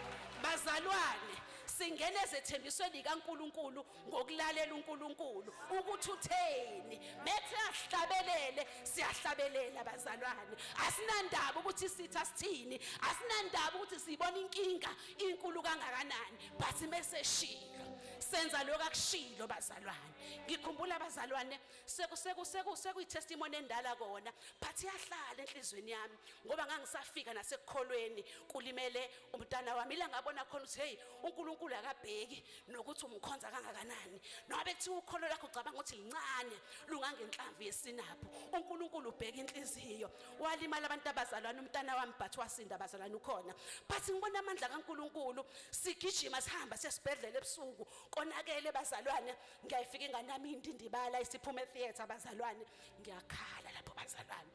Bazalwane, singena ezethembisweni kaNkuluNkulu ngokulalela uNkulunkulu ukuthi utheni. Methe asihlabelele, siyahlabelela bazalwane. Asinandaba ukuthi sitha sithini, asinandaba ukuthi siyibona inkinga inkulu kangakanani, but mese shilo senza lokho akushilo bazalwane. Ngikhumbula bazalwane seku seku seku sekuyitestimony endala kona, but iyahlala enhlizweni yami ngoba ngangisafika nasekukholweni kulimele umntana wami. Ila ngabona khona ukuthi hey, uNkulunkulu akabheki nokuthi umkhonza kangakanani, noma bekuthiwa ukholo lakho ucabanga ukuthi lincane lungangenhlamvu yesinapho, uNkulunkulu ubheka inhliziyo. Walimala abantu abazalwane umntana wami, but wasinda abazalwane ukhona. But ngibona amandla kaNkulunkulu, sigijima sihamba sesibhedlela ebusuku, konakele bazalwane. Ngiyayifika ingane yami indindibala isiphuma etheater bazalwane, ngiyakhala lapho bazalwane,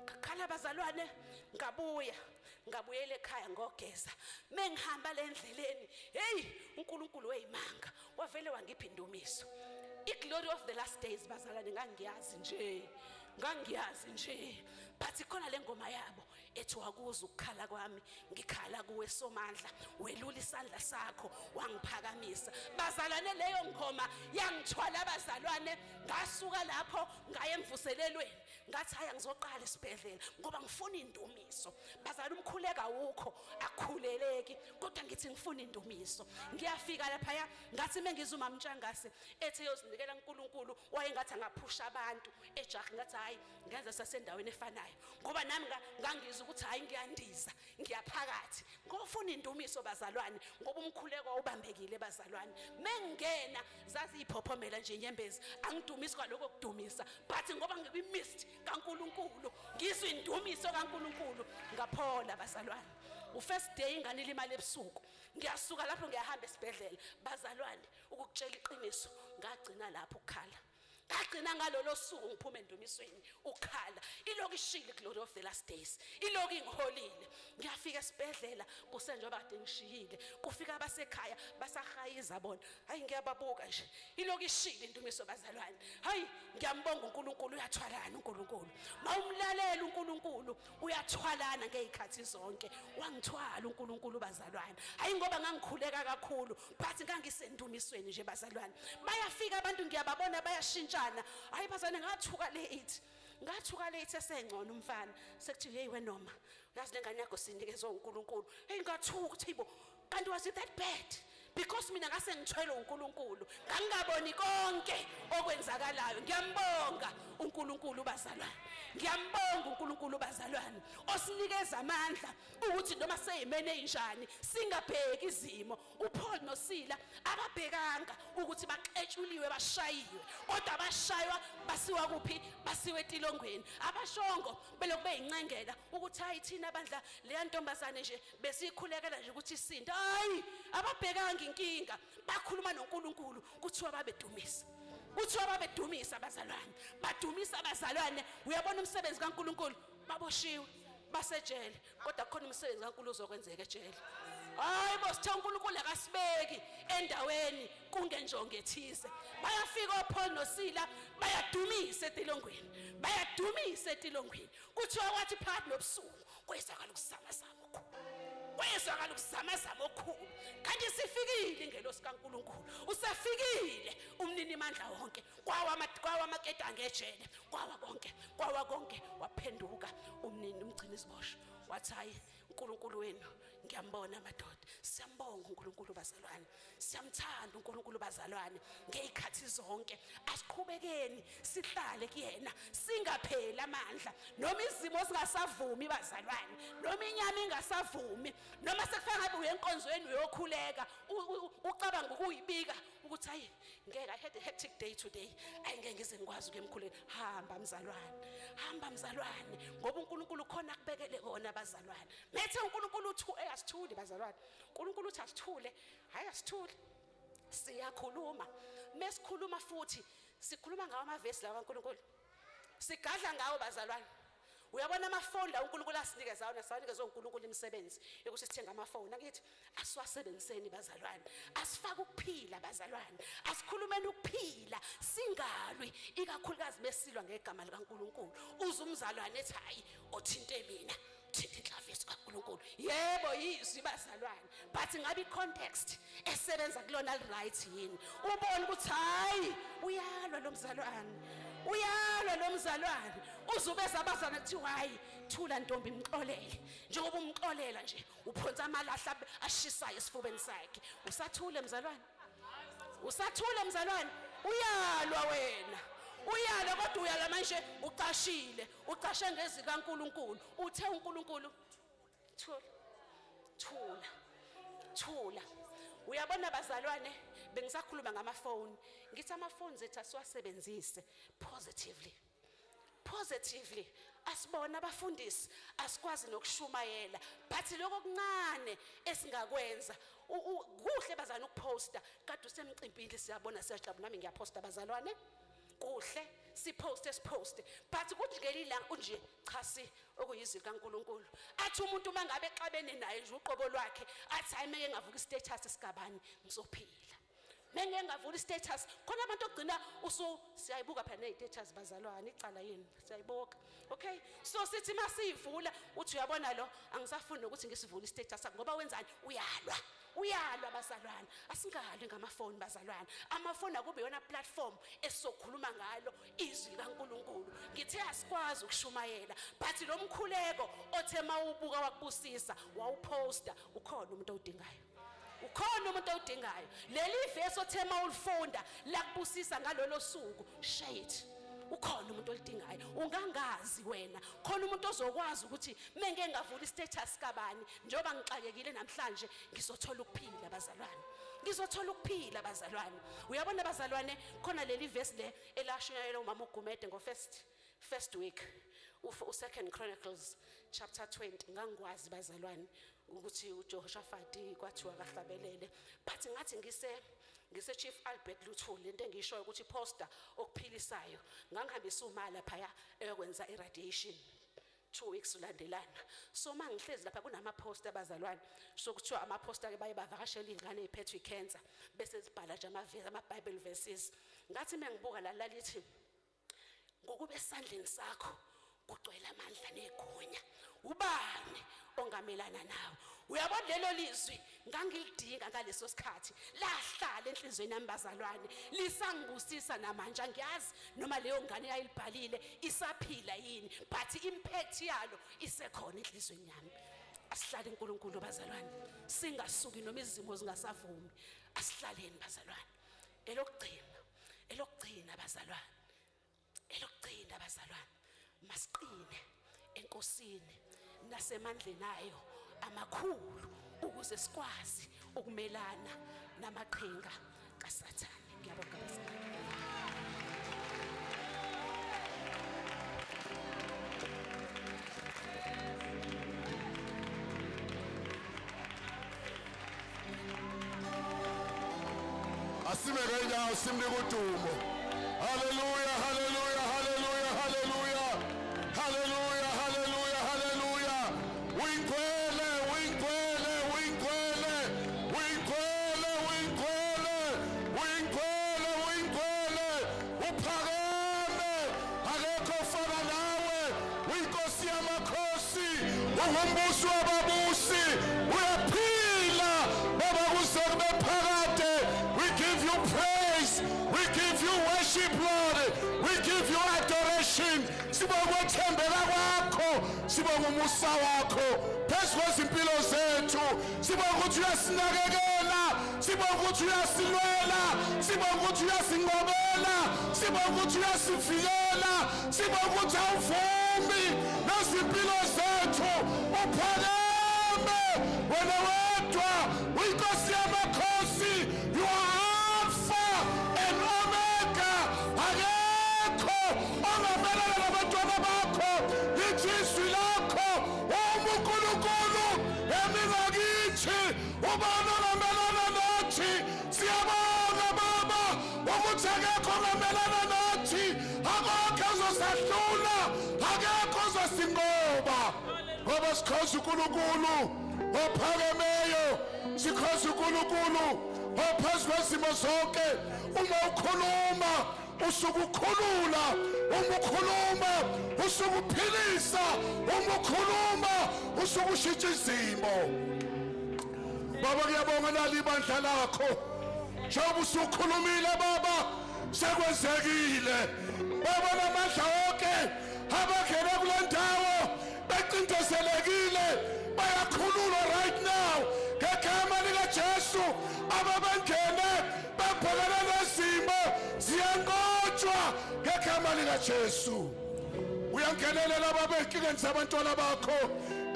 ngakhala bazalwane. Ngabuya ngabuyela ekhaya ngogeza, mengihamba le ndleleni, hey, uNkulunkulu weyimanga wavele wangipha indumiso, iglory of the last days bazalwane. Ngangiyazi nje, ngangiyazi nje, but khona le ngoma yabo ethi wakuza ukukhala kwami, ngikhala kuwe Somandla, welula isandla sakho wangiphakamisa. Bazalwane, leyo ngoma yangithwala bazalwane. Ngasuka lapho ngaye emvuselelweni, ngathi haya ngizoqala isibhedlela ngoba ngifuna indumiso bazalwane. Umkhuleka awukho, akukhuleleki, kodwa ngithi ngifuna indumiso. Ngiyafika laphaya, ngathi mengizwa uMamntshangase ethi yozinikela kuNkulunkulu, wayengathi angaphusha abantu ejahi, ngathi hayi ngenza sasendaweni efanayo ngoba nami ngangizwa ukuthi hayi ngiyandiza ngiyaphakathi ngofuna indumiso bazalwane, ngoba umkhuleko wawubambekile bazalwane. Mengingena zaziyiphophomela nje inyembezi, angidumisi kwaloko kudumisa, but ngoba ngikwi-mist kaNkulunkulu ngizwa indumiso kaNkulunkulu, ngaphola bazalwane. U-first day ingane ilimala ebusuku, ngiyasuka lapho ngiyahamba esibhedlela bazalwane. Ukukutshela iqiniso, ngagcina lapho ukukhala, ngagcina ngalolo suku ngiphuma endumisweni ukhala. Iloku ishilo glory of the last days, iloku ingiholile. Ngiyafika esibhedlela kusenjengoba kade ngishiyile, kufika abasekhaya basahayiza bona, hayi ngiyababuka nje, iloku ishilo indumiso bazalwane. Hayi ngiyambonga uNkulunkulu, uyathwalana uNkulunkulu mawumlalela uNkulunkulu, uyathwalana ngezikhathi zonke. Wangithwala uNkulunkulu bazalwane, hayi ngoba ngangikhuleka kakhulu, but ngangisendumisweni nje bazalwane. Bayafika abantu ngiyababona bayashintshana, hayi bazalwane ngathuka late, ngathuka late esengcono umfana, sekuthi hey wenoma uyazi lengane yakho sinikezwe uNkulunkulu. Hey ngathuka ukuthi hayibo, kanti was it that bad? Because mina ngase ngithwele uNkulunkulu, ngangingaboni konke okwenzakalayo. Ngiyambonga uNkulunkulu bazalwane, ngiyambonga uNkulunkulu. uNkulunkulu bazalwane osinikeza amandla ukuthi noma seyimene enjani singabheki izimo. uPaul noSila ababhekanga ukuthi baxetshuliwe bashayiwe, kodwa bashaywa basiwa kuphi? Basiwe etilongweni. Abashongo belokhu beyincengela ukuthi hayi thina bandla leya ntombazane nje besiyikhulekela nje ukuthi isinde. Hayi, ababhekanga inkinga, bakhuluma noNkulunkulu. Kuthiwa babedumisa, kuthiwa babedumisa abazalwane, badumisa abazalwane. Uyabona umsebenzi kaNkulunkulu, baboshiwe basejele, kodwa kukhona umsebenzi kaNkulunkulu uzokwenzeka ejele. Hayi bo, sithe uNkulunkulu akasibeki endaweni kungenjongo ethize. Bayafika oPaul noSila, bayadumisa etilongweni, bayadumisa etilongweni. Kuthiwa kwathi phakathi nobusuku kwezwakala ukuzamazama okukhulu, kwezwakala ukuzamazama okukhulu. Kanti sifikile ingelosi kaNkulunkulu, usefikile umnini mandla wonke. Kwawa kwawa amaketanga ejele, kwawa konke, kwawa konke. Waphenduka umnini umgcini isiboshwa, wathi hayi, uNkulunkulu wenu ngiyambona madoda. Siyambonga uNkulunkulu bazalwane, siyamthanda uNkulunkulu bazalwane ngezikhathi zonke. Asiqhubekeni sihlale kuyena, singapheli amandla noma izimo zingasavumi bazalwane, noma inyama ingasavumi, noma sekufika ngabe uye enkonzweni uyokhuleka ucabanga ukuyibika ukuthi hayi ngeke, I had a hectic day today, ayingeke ngize ngikwazi ukuya emkhuleni. Hamba mzalwane, hamba mzalwane, ngoba uNkulunkulu khona akubekele kona bazalwane. Methe uNkulunkulu uthi asithule bazalwane, uNkulunkulu uthi asithule, hayi asithule, siyakhuluma. Mesikhuluma futhi sikhuluma ngawo amavesi lawa kaNkulunkulu, sigadla ngawo bazalwane. Uyabona amafoni la uNkulunkulu asinikeza wona, sawanikezwe uNkulunkulu imisebenzi yokuthi sithenge amafoni akithi, asiwasebenziseni bazalwane, asifake ukuphila bazalwane, asikhulumeni ukuphila, singalwi, ikakhulukazi besilwa ngegama likaNkulunkulu. Uze umzalwane ethi hayi othinte mina thinta inhlaviso kaNkulunkulu. Yebo, yizwi bazalwane, but ngabe i-context esebenza kulona li-right yini? Ubone ukuthi hayi uyalwa lo mzalwane, uyalwa lo mzalwane. Uzubeza abazalwane kuthiwa hayi thula ntombi, mxolele. Njengoba umxolela nje uphonsa amalahla ashisayo esifubeni sakhe. Usathule mzalwane, usathule mzalwane, uyalwa wena, uyalwa kodwa uyalwa manje ucashile, ucashe ngezwi kaNkulunkulu. Uthe uNkulunkulu thula, thula, thula. Uyabona bazalwane, bengisakhuluma ngamafoni, ngithi amafoni zethu asiwasebenzise positively, positively. Asibona abafundisi, asikwazi nokushumayela, but lokho kuncane esingakwenza kuhle bazalwane ukuposta. Kade usemcimbini siyabona, siyajabula, nami ngiyaposta bazalwane, kuhle siposte, siposte, but kuthi ngelilanga unje cha si okuyizwi kaNkulunkulu athi umuntu uma ngabe exabene naye nje uqobo lwakhe athi hayi meke ngavuka istatus sigabani ngizophila, menge ngavula istatus. Khona abantu ogcina usu siyayibuka phela nezitatus bazalwane, icala yini siyayibuka. Okay, so sithi masiyivula uthi uyabona lo angisafuni nokuthi ngisivule istatus ngoba wenzani, uyalwa, uyalwa bazalwane. Asingalwi ngamafoni bazalwane, amafoni akube yona platform esizokhuluma ngalo izwi likaNkulunkulu. Ngithe asikwazi ukushumayela, but lo mkhuleko othe mawubuka wakubusisa wawuposta, ukhona umuntu owudingayo, ukhona umuntu owudingayo. Leli verse othe mawulifunda lakubusisa ngalolo suku, share it, ukhona umuntu olidingayo. Ungangazi wena, khona umuntu ozokwazi ukuthi menge ngavula istatus kabani njengoba ngixakekile namhlanje ngizothola ukuphila bazalwane, ngizothola ukuphila bazalwane. Uyabona bazalwane, khona leli verse le elashunyayelwa umama uGumede ngo first week, u-Second Chronicles chapter 20. Ngangikwazi bazalwane ukuthi uJehoshaphat kwathiwa kahlabelele, but ngathi ngise Chief Albert Luthuli, lento engishoyo ukuthi poster okuphilisayo. Ngangihambisa uma lapha eyokwenza irradiation 2 weeks ulandelana. So mangihlezi lapha kunama poster abazalwane, so kuthiwa ama poster ke baye bavakashela izingane eziphethwe icancer, bese zibhala nje ama verse, ama Bible verses. Ngathi mengibuka la lalithi ngokube esandleni sakho kugcwele amandla negunya, ubani ongamelana nawe? Uyabona lelo lizwi ngangilidinga ngaleso sikhathi, lahlala enhliziyweni yami bazalwane, lisangibusisa namanje. Angiyazi noma leyo ngane yayilibhalile isaphila yini, but impact yalo isekhona enhliziyweni yami. Asihlale uNkulunkulu bazalwane, singasuki noma izimo zingasavumi, asihlaleni bazalwane. Elokugcina, elokugcina bazalwane, elokugcina bazalwane, masiqine. enkosini nasemandleni ayo amakhulu ukuze sikwazi ukumelana namaqhinga kaSathane. Ngiyabonga bazalwane. Asime ngenyawo simnike udumo. Haleluya, haleluya, haleluya, haleluya, haleluya, haleluya, haleluya. Uyingcwele, uyingcwele, uyingcwele, uyingcwele, uyingcwele, uyingcwele, uyingcwele. Uphakeme, akekho ofana nawe. Uyinkosi yamakhosi, ungumbusi wababusi. Uyaphila baba kuze kube phakade. We give you praise, we give you worship, Lord, we give you adoration. Sibonga ukwethembeka kwakho, sibonga umusa wakho phezu kwezimpilo zethu. Sibonga ukuthi uyasinakekela, sibonga ukuthi uyasilwela, sibonga ukuthi uyasinqobela, sibonga ukuthi uyasivikela, sibonga ukuthi awuvumi nezimpilo zethu. Uphakeme wena wedwa, uyinkosi yamakhosi. You are Alpha and Omega. Akekho ongamelana nabantwana bakho. Lithi izwi lakho, uma uNkulunkulu emi ngakithi, ubani ongamelana nathi? Siyabonga baba ukuthi akekho ongamelana nathi, akekho ozosahlula, akekho ozosinqoba, ngoba sikhonza uNkulunkulu ophakemeyo, sikhonza uNkulunkulu ophezu kwezimo zonke. Uma ukhuluma usukukhulula, uma ukhuluma usukuphilisa, uma ukhuluma usukushintsha izimo. Baba, ngiyabonga nali ibandla lakho. Njengoba usukhulumile baba, sekwenzekile. Baba, namandla wonke abangene kule ndawo becindezelekile bayakhululwa right now ngegama likaJesu. Ababangene babhekene nezimo ziyanqotshwa ngegama likaJesu. Uyangenelela baba ey'nkingeni zabantwana bakho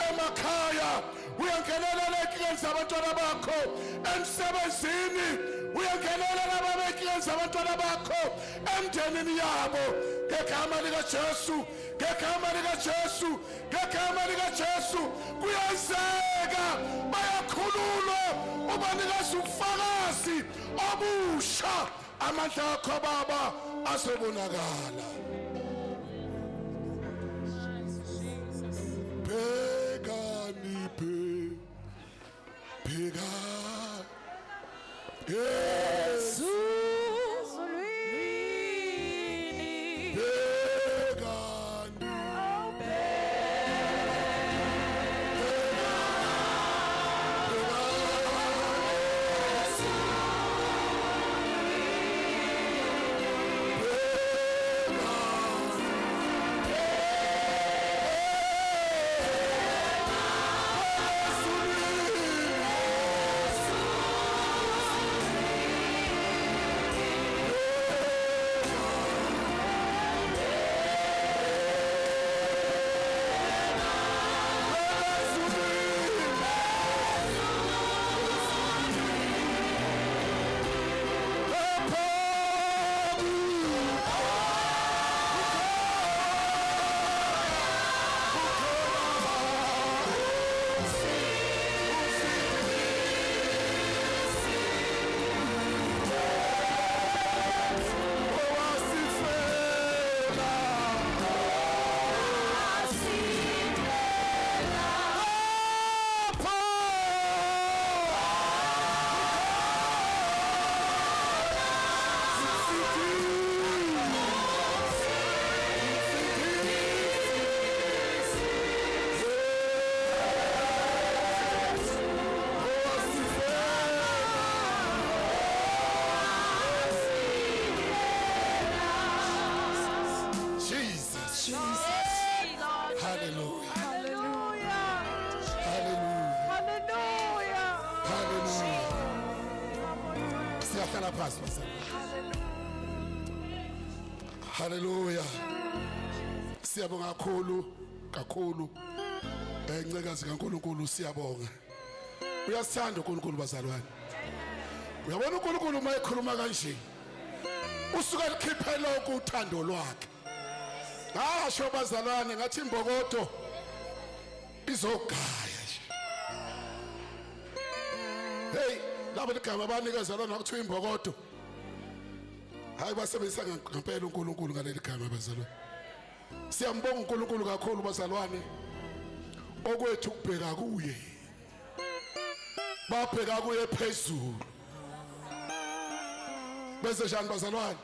emakhaya, uyangenelela ey'nkingeni zabantwana bakho emsebenzini, uyangenelela baba ey'nkingeni zabantwana bakho emndenini yabo ngegama likaJesu, ngegama likaJesu, ngegama likaJesu. Kuyenzeka, bayakhululwa, ubanikeza ubufakazi obusha. Amandla akho baba azobonakala. Bhekani, bheka Yesu, bhekani, Jesus. Hallelujah. Hallelujah. Hallelujah. Hallelujah. Hallelujah. Siyahlala phansi bazalwane. Hallelujah. Siyabonga kakhulu. Kakhulu. Ncekazi kaNkuluNkulu, siyabonga. Uyasithanda uNkulunkulu, bazalwane. Uyabona, uNkulunkulu uma ekhuluma kanje usuka likhiphe lokhu uthando lwakhe. Ngasho, bazalwane, ngathi imbokodo izogaya nje. Hey, labo ligama banikeza lona kuthiwa imbokodo. Hayi, basebenzisa ngempela uNkulunkulu ngaleli gama, bazalwane. Siyambonga uNkulunkulu kakhulu, bazalwane. Okwethu ukubheka kuye. Babheka kuye phezulu. Bese njani, bazalwane?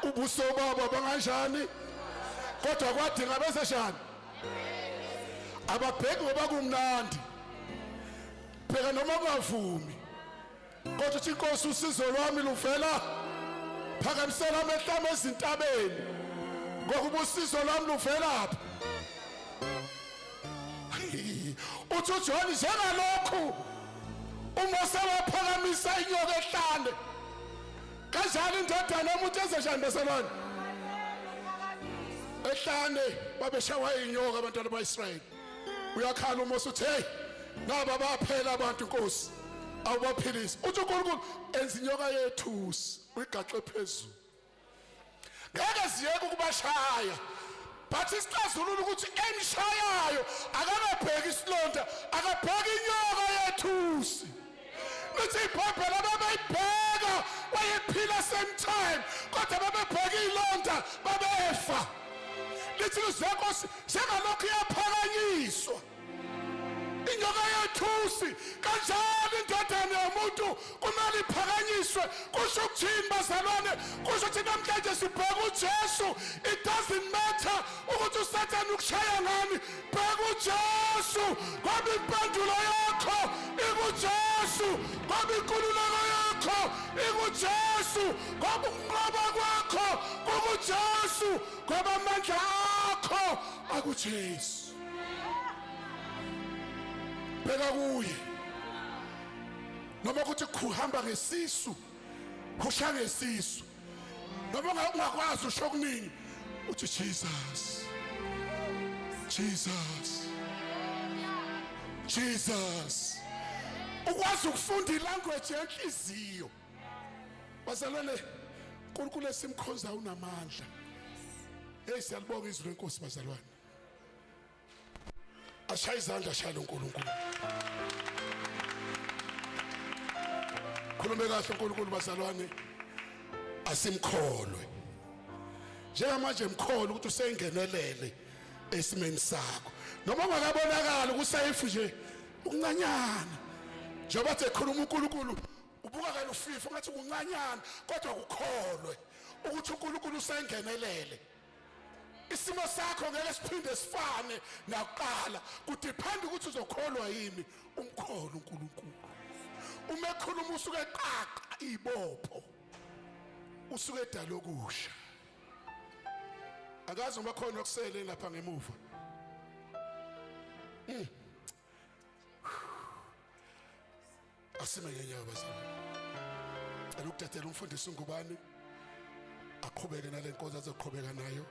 Ubuso babo banganjani? Kodwa kwadinga bese njani? Ababheki ngoba kumnandi. Bheka noma kungavumi. Kodwa uthi, "Inkosi usizo lwami luvela, phakamisela amehlo ami ezintabeni, ngokuba usizo lwami luvelaphi?" Uthi uJohn, njengalokhu uMose waphakamisa inyoka ehlane, kanjalo indodana yomuntu ezenjani, bazalwane? Ehlane babeshawa inyoka abantwana ba-Israyeli. Uyakhala uMose, uthi, "Hey, naba baphela abantu, Nkosi, awubaphilisi." Uthi uNkulunkulu, enza inyoka yethusi, uyigaxe phezulu, ngeke ziyeke ukubashaya. But isixazululo ukuthi emshayayo akangabheki isilonda, akabheki inyoka yethusi. Lithi iBhayibheli ababeyibheka wayephila same time, kodwa babebheka ilonda babefa. Lithi uzenkosi, njengalokhu iyaphakanyiswa inyoka yethusi, kanjalo indodana yomuntu kumele iphakanyiswe. Kusho ukuthini, bazalwane? Kusho ukuthi namhlanje sibheka uJesu. It doesn't matter ukuthi uSathane ukushaya ngani, bheka uJesu, ngoba impendulo yakho ikuJesu, ngoba inkululeko yakho ikuJesu, ngoba ukunqoba kwakho kukuJesu, ngoba amandla akho akuJesu. Bheka kuye noma kuthi kuhamba ngesisu, husha ngesisu, noma ungakwazi usho okuningi, uthi, "Jesus, Jesus, Jesus." Ukwazi ukufunda ilanguage yenhliziyo, bazalwane. uNkulunkulu esimkhonza unamandla. Hey, siyalibonga izwi lenkosi, bazalwane. Ashaya izandla, ashaya uNkulunkulu. Khulume kahle uNkulunkulu, bazalwane. Asimkholwe njengamanje, mkholwe ukuthi usengenelele esimeni sakho, noma ungakabonakali kusayifu nje ukuncanyana. Njengoba ekhuluma uNkulunkulu, ubuka kalufifi ngathi kuncanyana, kodwa kukholwe ukuthi uNkulunkulu usengenelele. Isimo sakho ngeke siphinde sifane nakuqala. Kudependa ukuthi uzokholwa yini, umkholo uNkulunkulu. Uma ekhuluma usuke eqaqa ibopho, usuke edala okusha. Akazi noma khona okusele lapha ngemuva. Asime ngenyawo, bazalwane. Cela ukudedela umfundisi uNgubani aqhubeke nale nkonzo azoqhubeka nayo.